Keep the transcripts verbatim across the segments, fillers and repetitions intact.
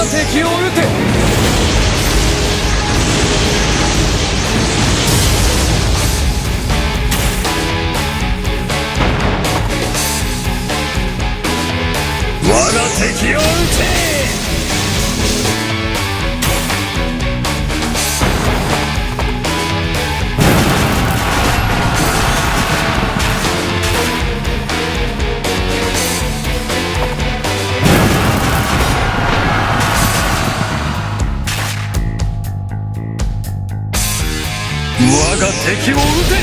敵を討て。我が敵を討て。我が敵を討て。我が敵を討て。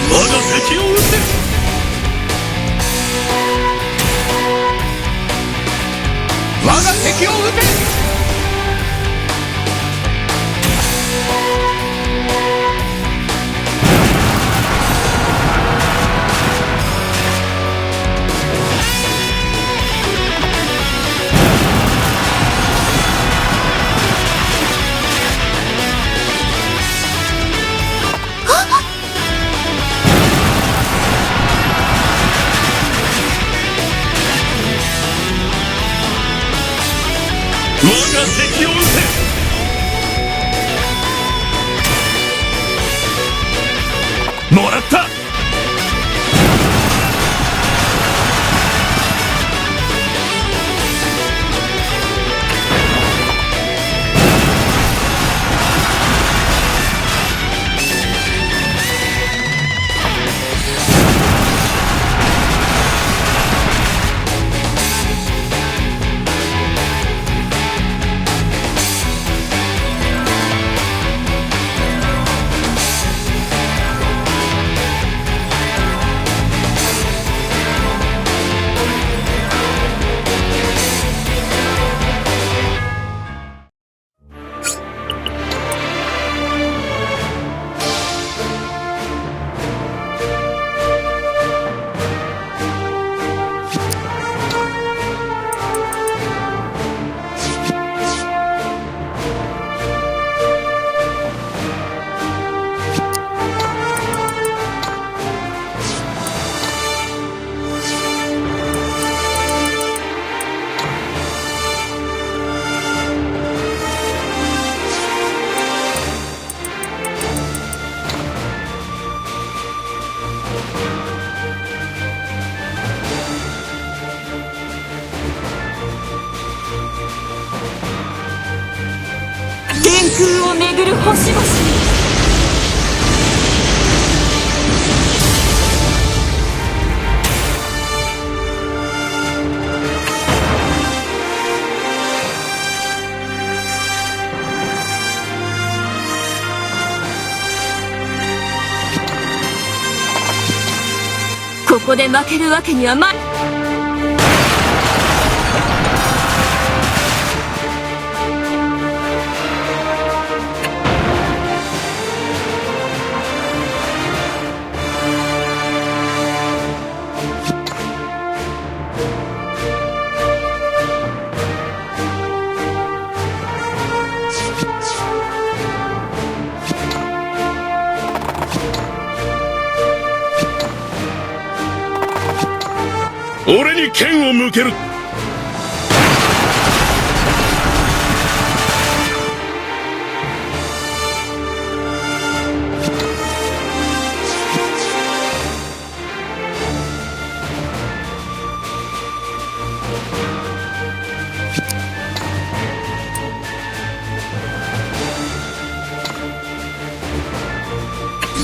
我が敵を討て。我が敵を討て。もらった。天空を巡る星々。ここで負けるわけにはまい。俺に剣を向ける。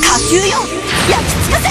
火球よ、焼き尽くせ！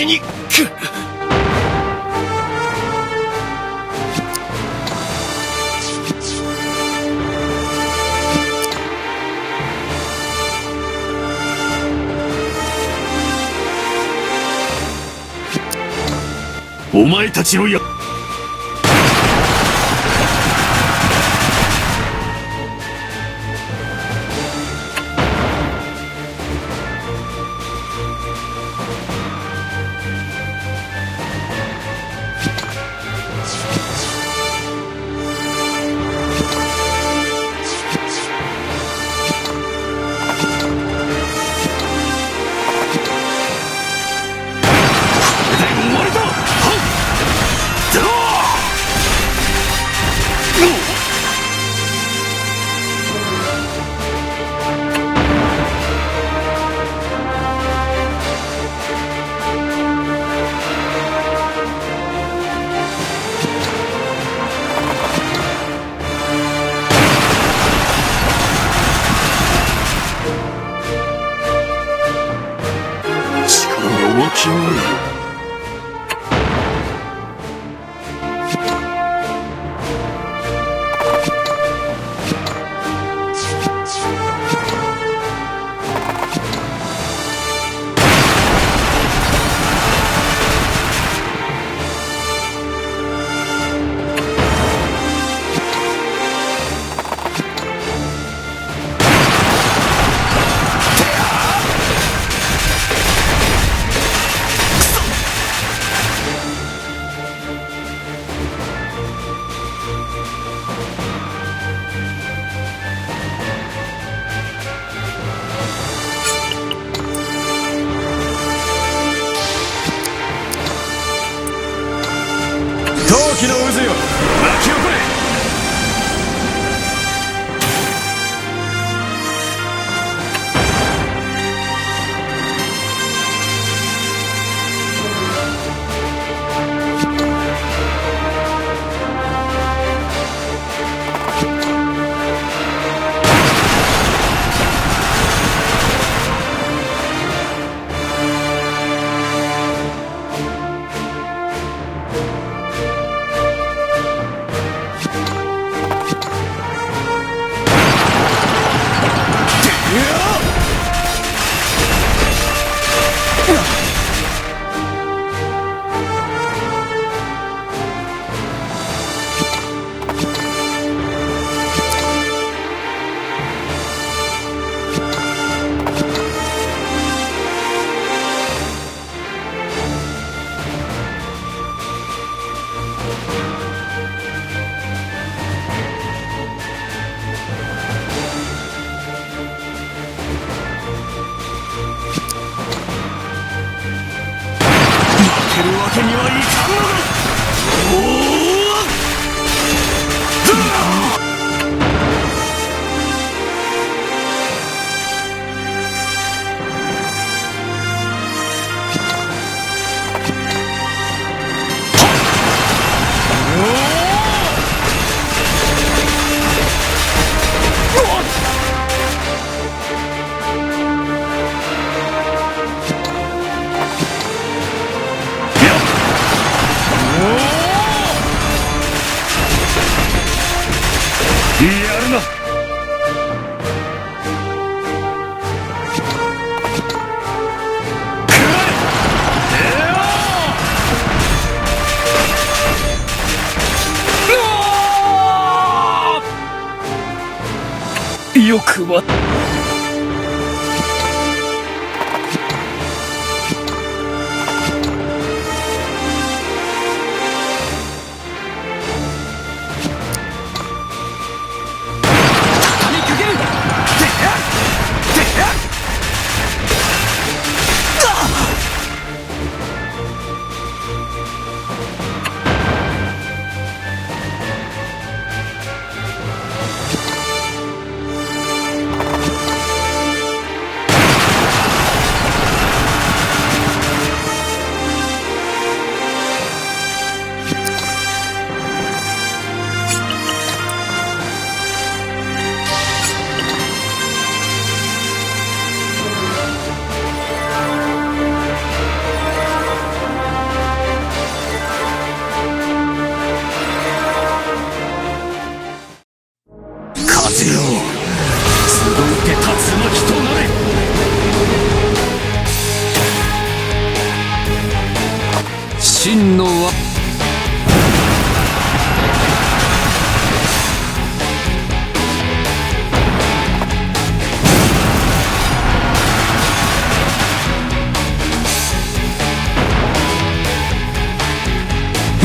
に来る。お前たちのや力が湧き上がる。陶器の渦よ、湧き起これ。負けるわけにはいかんのだ。おお！やるな。よくわ。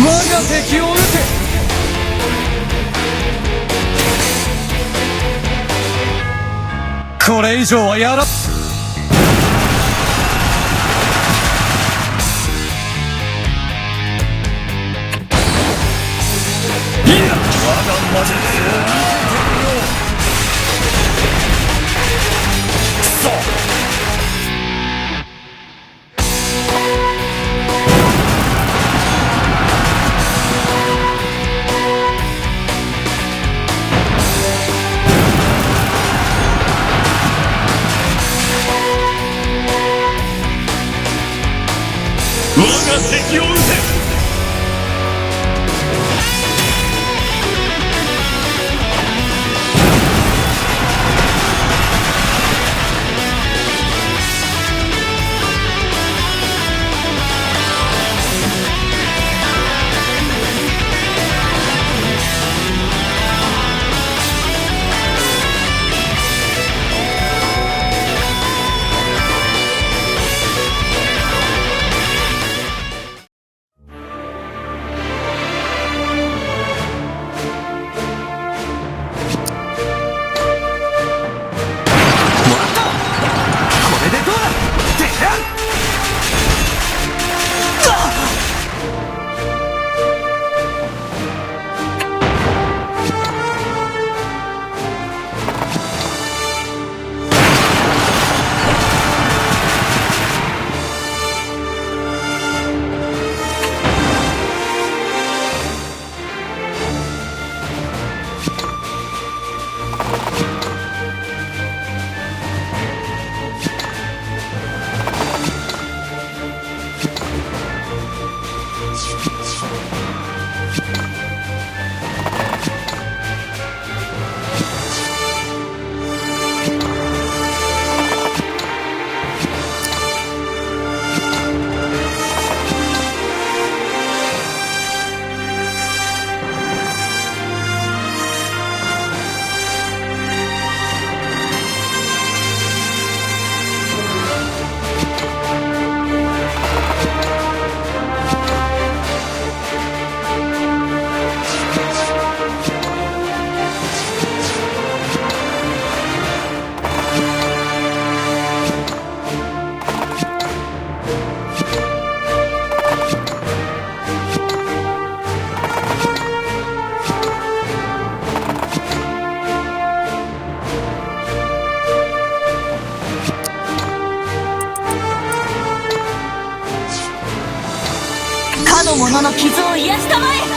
我が敵を討て。これ以上はやら。 我が敵を討て。 もらった！これでどうだ！てやん！かの者の傷を癒したまえ。